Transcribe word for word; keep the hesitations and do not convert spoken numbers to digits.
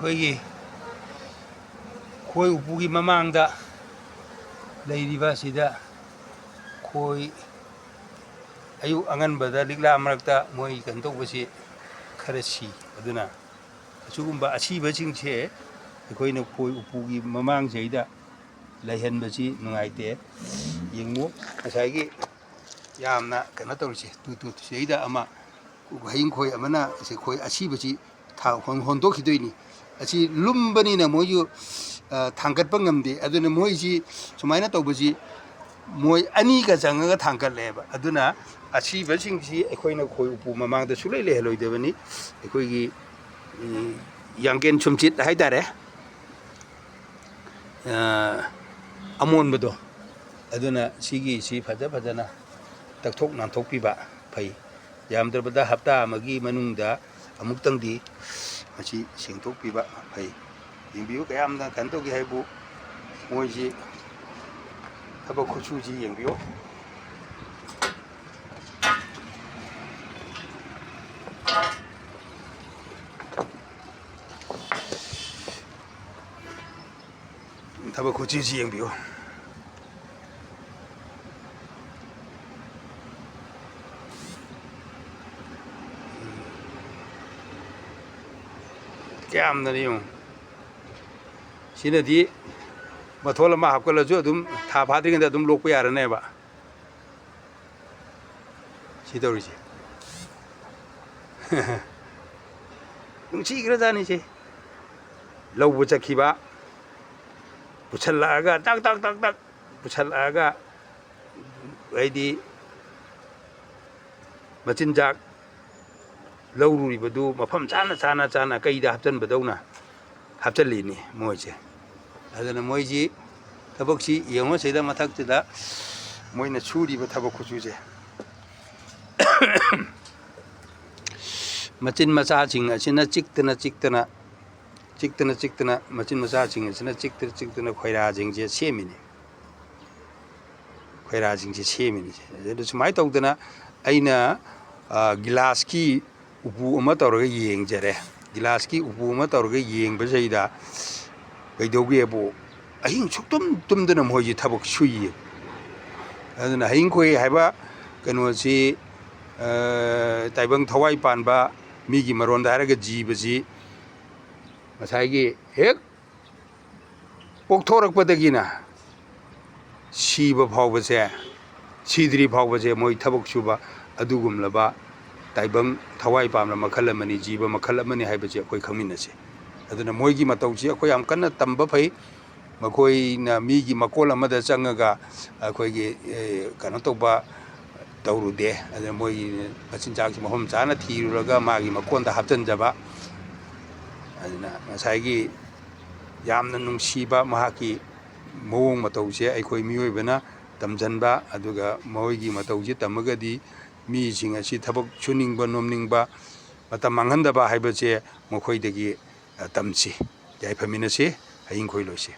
ꯑꯩꯈꯣꯏꯒꯤ ꯈꯣꯏ ꯎꯄꯨꯒꯤ ꯃꯃꯥꯡꯗ ꯂꯩꯔꯤꯕ ꯑꯁꯤꯗ ꯈꯣꯏ ꯑꯌꯨꯛ ꯑꯉꯟꯕꯗ ꯂꯤꯛꯂꯥ ꯃꯔꯛꯇ ꯃꯣꯏ ꯀꯩꯅꯣ ꯇꯧꯕꯁꯤ ꯈꯔ ꯁꯤ꯫ ꯑꯗꯨꯅ ꯑꯁꯤꯒꯨꯝꯕ ꯑꯁꯤꯕꯁꯤꯡꯁꯦ ꯑꯩꯈꯣꯏꯅ ꯈꯣꯏ ꯎꯄꯨꯒꯤ ꯃꯃꯥꯡꯁꯤꯗ ꯂꯩꯍꯟꯕꯁꯤ ꯅꯨꯡꯉꯥꯏꯇꯦ꯫ ꯌꯦꯡꯉꯨ, ꯉꯁꯥꯏꯒꯤ ꯌꯥꯝꯅ ꯀꯩꯅꯣ ꯇꯧꯔꯤꯁꯦ, ꯇꯨ, ꯇꯨ, ꯇꯨ, ꯁꯤꯗꯩꯗ ꯑꯃ ꯍꯌꯤꯡ ꯈꯣꯏ ꯑꯃꯅ ꯑꯁꯤ ꯈꯣꯏ ꯑꯁꯤꯕꯁꯤ ꯊꯥ-, ꯍꯣꯟ-, ꯍꯣꯟꯗꯣꯛꯈꯤꯗꯣꯏꯅꯤ꯫ ꯑꯁꯤ ꯂꯨꯝꯕꯅꯤꯅ ꯃꯣꯏꯁꯨ, ꯑ, ꯊꯥꯡꯒꯠꯄ ꯉꯝꯗꯦ꯫ ꯑꯗꯨꯅ ꯃꯣꯏꯁꯤ ꯁꯨꯃꯥꯏꯅ ꯇꯧꯕꯁꯤ ꯃꯣꯏ ꯑꯅꯤꯒ ꯆꯪꯉꯒ ꯊꯥꯡꯒꯠꯂꯦꯕ꯫ ꯑꯗꯨꯅ ꯑꯁꯤꯕꯁꯤꯡꯁꯤ ꯑꯩꯈꯣꯏꯅ ꯈꯣꯏ ꯎꯄꯨ ꯃꯃꯥꯡꯗ ꯁꯨꯡꯂꯩ ꯂꯩꯍꯜꯂꯣꯏꯗꯕꯅꯤ꯫ ꯑꯩꯈꯣꯏꯒꯤ, ꯎꯝ, ꯌꯥꯡꯒꯦꯟ ꯁꯨꯝꯆꯤꯠ ꯍꯥꯏꯇꯥꯔꯦ꯫ ꯑ, ꯑꯃꯣꯟꯕꯗꯣ, ꯑꯗꯨꯅ ꯁꯤꯒꯤꯁꯤ ꯐꯖ ꯐꯖꯅ ꯇꯛꯊꯣꯛ ꯅꯥꯟꯊꯣꯛꯄꯤꯕ ꯐꯩ꯫ ꯌꯥꯝꯗ꯭ꯔꯕꯗ ꯍꯞꯇꯥ ꯑꯃꯒꯤ ꯃꯅꯨꯡꯗ ꯑꯃꯨꯛꯇꯪꯗꯤ ꯃꯁꯤ ꯁꯦꯡꯗꯣꯛꯄꯤꯕ ꯐꯩ꯫ ꯌꯦꯡꯕꯤꯌꯨ, ꯀꯌꯥꯝꯅ ꯀꯩꯅꯣ ꯇꯧꯒꯦ ꯍꯥꯏꯕꯨ, ꯃꯣꯏꯁꯤ ꯊꯕꯛ ꯈꯨꯠꯁꯨꯁꯤ ꯌꯦꯡꯕꯤꯌꯨ꯫ ꯊꯕꯛ ꯈꯨꯠꯁꯨꯁꯤ ꯌꯦꯡꯕꯤꯌꯨ꯫ ꯀꯌꯥꯝꯅ ꯌꯦꯡꯉꯨ꯫ ꯁꯤꯅꯗꯤ ꯃꯊꯣꯜ ꯑꯃ ꯍꯥꯞꯀꯠꯂꯁꯨ ꯑꯗꯨꯝ ꯊꯥ ꯐꯥꯗ꯭ꯔꯤꯉꯩꯗ ꯑꯗꯨꯝ ꯂꯣꯛꯄ ꯌꯥꯔꯅꯦꯕ꯫ ꯁꯤ ꯇꯧꯔꯤꯁꯦ꯫ ꯅꯨꯡꯁꯤꯈ꯭ꯔꯖꯥꯠꯅꯤꯁꯦ꯫ ꯂꯧꯕ ꯆꯠꯈꯤꯕ, ꯄꯨꯁꯜꯂꯛꯑꯒ ꯇꯛ, ꯇꯛ, ꯇꯛ, ꯇꯛ ꯄꯨꯁꯜꯂꯛꯑꯒ, ꯍꯥꯏꯗꯤ ꯃꯆꯤꯟꯖꯥꯛ ꯂꯧꯔꯨꯔꯤꯕꯗꯨ ꯃꯐꯝ ꯆꯥꯅ, ꯆꯥꯅ, ꯆꯥꯅ ꯀꯩꯗ ꯍꯥꯞꯆꯤꯟꯕꯗꯧꯅ ꯍꯥꯞꯆꯤꯜꯂꯤꯅꯤ ꯃꯣꯏꯁꯦ꯫ ꯑꯗꯨꯅ ꯃꯣꯏꯁꯤ ꯊꯕꯛꯁꯤ ꯌꯦꯡꯉꯣ, ꯁꯤꯗ ꯃꯊꯛꯁꯤꯗ ꯃꯣꯏꯅ ꯁꯨꯔꯤꯕ ꯊꯕꯛ ꯈꯨꯠꯁꯨꯁꯦ꯫ ꯃꯆꯤꯟ ꯃꯆꯥꯁꯤꯡ ꯑꯁꯤꯅ ꯆꯤꯛꯇꯅ, ꯆꯤꯛꯇꯅ, ꯆꯤꯛꯇꯅ, ꯆꯤꯛꯇꯅ, ꯃꯆꯤꯟ ꯃꯆꯥꯁꯤꯡ ꯑꯁꯤꯅ ꯆꯤꯛꯇꯅ, ꯆꯤꯛꯇꯅ ꯈꯣꯏꯔꯥꯁꯤꯡꯁꯦ ꯁꯦꯝꯃꯤꯅꯤ꯫ ꯈꯣꯏꯔꯥꯁꯤꯡꯁꯦ ꯁꯦꯝꯃꯤꯅꯤ꯫ ꯑꯗꯨ ꯁꯨꯃꯥꯏꯅ ꯇꯧꯗꯅ ꯑꯩꯅ, ꯑ, ꯒꯤꯂꯥꯁꯀꯤ ꯎꯄꯨ ꯑꯃ ꯇꯧꯔꯒ ꯌꯦꯡꯖꯔꯦ꯫ ꯒꯤꯂꯥꯁꯀꯤ ꯎꯄꯨ ꯑꯃ ꯇꯧꯔꯒ ꯌꯦꯡꯕꯁꯤꯗ ꯀꯩꯗꯧꯒꯦꯕꯨ, ꯑꯍꯤꯡ ꯁꯨꯛꯇꯨꯝ ꯇꯨꯝꯗꯅ ꯃꯈꯣꯏꯁꯤ ꯊꯕꯛ ꯁꯨꯏꯌꯦ꯫ ꯑꯗꯨꯅ ꯍꯌꯤꯡꯈꯣꯏ ꯍꯥꯏꯕ ꯀꯩꯅꯣꯁꯤ, ꯑ, ꯇꯥꯏꯕꯪ ꯊꯋꯥꯏ ꯄꯥꯟꯕ ꯃꯤꯒꯤ ꯃꯔꯣꯟꯗ ꯍꯥꯏꯔꯒ ꯖꯤꯕꯁꯤ ꯉꯁꯥꯏꯒꯤ ꯍꯦꯛ ꯄꯣꯛꯊꯣꯔꯛꯄꯗꯒꯤꯅ ꯁꯤꯕ ꯐꯥꯎꯕꯁꯦ, ꯁꯤꯗ꯭ꯔꯤ ꯐꯥꯎꯕꯁꯦ ꯃꯣꯏ ꯊꯕꯛ ꯁꯨꯕ ꯑꯗꯨꯒꯨꯝꯂꯕ ꯇꯥꯏꯕꯪ ꯊꯋꯥꯏ ꯄꯥꯟꯕ ꯃꯈꯜ ꯑꯃꯅꯤ, ꯖꯤꯕ ꯃꯈꯜ ꯑꯃꯅꯤ ꯍꯥꯏꯕꯁꯦ ꯑꯩꯈꯣꯏ ꯈꯪꯃꯤꯟꯅꯁꯤ꯫ ꯑꯗꯨꯅ ꯃꯣꯏꯒꯤ ꯃꯇꯧꯁꯤ ꯑꯩꯈꯣꯏ ꯌꯥꯝ ꯀꯟꯅ ꯇꯝꯕ ꯐꯩ꯫ ꯃꯈꯣꯏꯅ ꯃꯤꯒꯤ ꯃꯀꯣꯜ ꯑꯃꯗ ꯆꯪꯉꯒ ꯑꯩꯈꯣꯏꯒꯤ, ꯑꯦ, ꯀꯩꯅꯣ ꯇꯧꯕ ꯇꯧꯔꯨꯗꯦ꯫ ꯑꯗꯨꯅ ꯃꯣꯏꯒꯤ ꯃꯆꯤꯟꯖꯥꯛꯁꯤ ꯃꯐꯝ ꯆꯥꯅ ꯊꯤꯔꯨꯔꯒ ꯃꯥꯒꯤ ꯃꯀꯣꯟꯗ ꯍꯥꯞꯆꯤꯟꯖꯕ꯫ ꯑꯗꯨꯅ ꯉꯁꯥꯏꯒꯤ ꯌꯥꯝꯅ ꯅꯨꯡꯁꯤꯕ ꯃꯍꯥꯛꯀꯤ ꯃꯑꯣꯡ ꯃꯇꯧꯁꯦ ꯑꯩꯈꯣꯏ ꯃꯤꯑꯣꯏꯕꯅ ꯇꯝꯁꯤꯟꯕ, ꯑꯗꯨꯒ ꯃꯣꯏꯒꯤ ꯃꯇꯧꯁꯦ ꯇꯝꯃꯒꯗꯤ ꯃꯤꯁꯤꯡ ꯑꯁꯤ ꯊꯕꯛ ꯁꯨꯅꯤꯡꯕ, ꯅꯣꯝꯅꯤꯡꯕ, ꯃꯇꯝ ꯃꯥꯡꯍꯟꯗꯕ ꯍꯥꯏꯕꯁꯦ ꯃꯈꯣꯏꯗꯒꯤ, ꯑ, ꯇꯝꯁꯤ, ꯌꯥꯏꯐꯃꯤꯟꯅꯁꯤ, ꯍꯌꯤꯡꯈꯣꯏ ꯂꯣꯏꯁꯤ꯫